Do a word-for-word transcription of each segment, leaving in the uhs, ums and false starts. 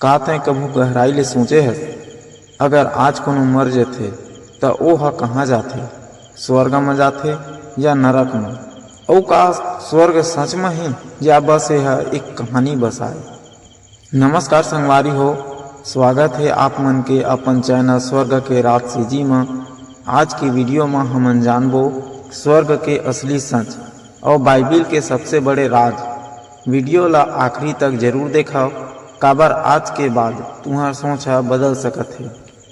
का तैं कभू गहराई ले सोचे हस, अगर आज कोनो मर जथे, त ओ ह कहाँ जाथे? स्वर्ग म जाथे या नरक म? अउ का स्वर्ग सच म हे या बस ए ह एक कहानी बस आय? नमस्कार संगवारी हो, स्वागत हे आप मन के अपन चैनल स्वर्ग के राज सीजी म। आज के वीडियो म हमन जानबो स्वर्ग के असली सच अउ बाइबिल के सबसे बड़े राज। वीडियो ला आखिरी तक जरूर देखव, काबर आज के बाद तुंहर सोच ह बदल सकत हे।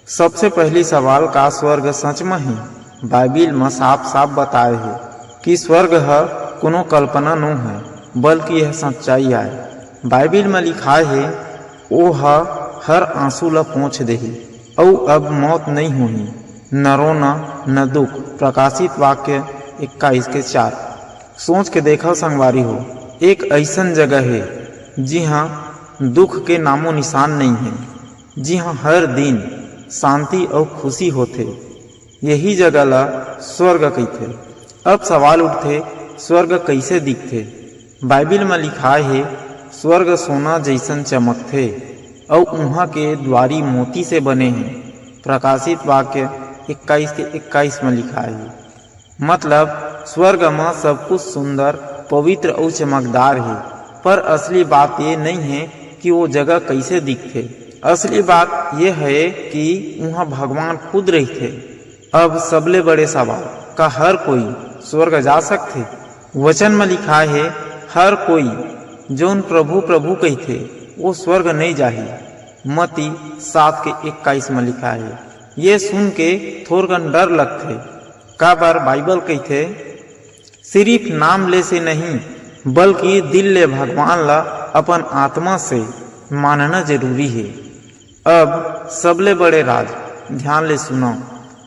सबसे पहली सवाल, का स्वर्ग सच म हे? बाइबिल म साफ-साफ बताए हे कि स्वर्ग ह कोनो कल्पना नो हय, बल्कि यह सच्चाई आय। बाइबिल म लिखाए हे, "ओ ह हर आंसू ल पोंछ देही, अऊ अब मौत नइ होही, न रोना, न दुख।" प्रकाशित वाक्य इक्कीस के चार। सोच के देखव संगवारी हो, एक अइसन जगह हे, जिहां दुख के नामो निशान नइ हे, जिहां हर दिन शांति अउ खुशी होथे। यही जगह ला स्वर्ग कहिथे। अब सवाल उठथे, स्वर्ग कइसे दिखथे? बाइबिल म लिखाय हे, "स्वर्ग सोना जइसन चमकथे, अउ उहां के दुवारी मोती से बने हे।" प्रकाशित वाक्य इक्कीस के इक्कीस म लिखाय हे। मतलब, स्वर्ग म सब कुछ सुंदर, पवित्र अउ चमकदार हे, पर असली बात ये नइ हे कि वो जगह कइसे दिखथे। असली बात ये हे कि उहां भगवान खुद रहिथे। अब सबले बड़े सवाल, का हर कोई स्वर्ग जा सकथे? वचन म लिखाय हे, "हर कोई जउन प्रभु, प्रभु कहिथे, वो स्वर्ग नइ जाही।" मती सात के इक्कीस म लिखाय हे। ये सुन के थोरकन डर लगथे, काबर बाइबल कहिथे, "सिरिफ नाम ले से नहीं, बल्कि दिल ले भगवान ला अपन आत्मा से मानना जरूरी हे।" अब सबले बड़े राज, ध्यान ले सुनव,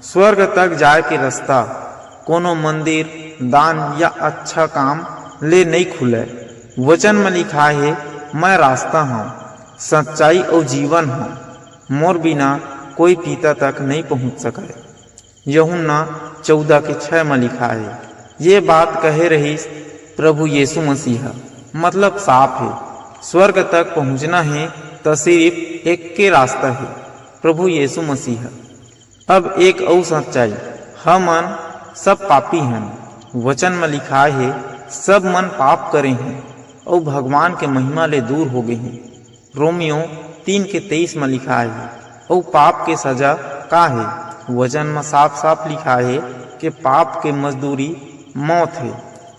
स्वर्ग तक जाय के रस्ता कोनो मंदिर, दान या अच्छा काम ले नइ खुलय। वचन म लिखाय हे, "मैं रास्ता हंव, सच्चाई अउ जीवन हंव, मोर बिना कोई पिता तक नइ पहुंच सकय।" यूहन्ना चौदह के छह म लिखाय हे, ये बात कहे रहिस प्रभु यीशु मसीह ह। मतलब साफ हे, स्वर्ग तक पहुंचना हे त सिरिफ एक्के रास्ता हे, प्रभु यीशु मसीह। अब एक अउ सच्चाई, हमन सब पापी हन। वचन म लिखाय हे, "सब मन पाप करे हें अउ भगवान के महिमा ले दूर हो गे हें।" रोमियो तीन के तेईस म लिखाय हे, अउ पाप के सजा का हे? वचन म साफ-साफ लिखाय हे कि पाप के मजदूरी मौत हे।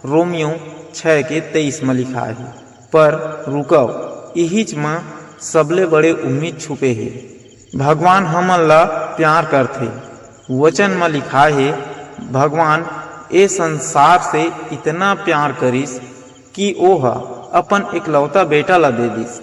रोमियो छह के तेईस म लिखाय हे। पर रुकव, इहीच म सबले बड़े उम्मीद छुपे हे। भगवान हमन ला प्यार करथे। वचन म लिखाय हे, "भगवान ए संसार से इतना प्यार करिस कि ओह अपन एकलौता बेटा ला दे दिस।"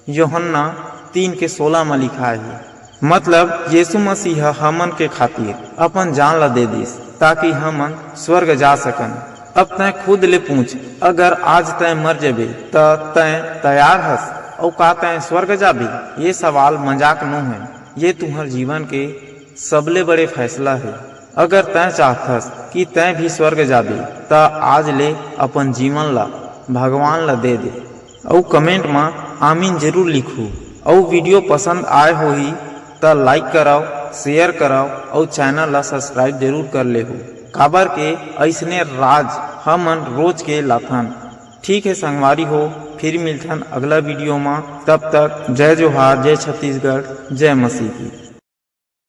यूहन्ना तीन के सोलह म लिखाय हे। मतलब, यीशु मसीह ह हमन के खातिर अपन जान ला दे दिस, ताकि हमन स्वर्ग जा सकन। अब तैं खुद ले पूछ, अगर आज तैं मर जबे, त तैं तैयार हस? अउ का तैं स्वर्ग जाबे? ये सवाल मजाक नो हे, ये तुम्हर जीवन के सबले बड़े फैसला हे। अगर तैं चाहथस कि तैं भी स्वर्ग जाबे, त आज ले अपन जीवन ला भगवान ला दे दे। अउ comment म आमीन जरूर लिखू। अउ video पसंद आय होही, त like करव, share करव, अउ channel ला subscribe जरूर कर लेहू, काबर के अइसने राज हमन रोज के लाथन। ठीक हे संगवारी हो, फिर मिलथन अगला video म। तब तक जय जोहार, जय छत्तीसगढ़, जय मसीह की।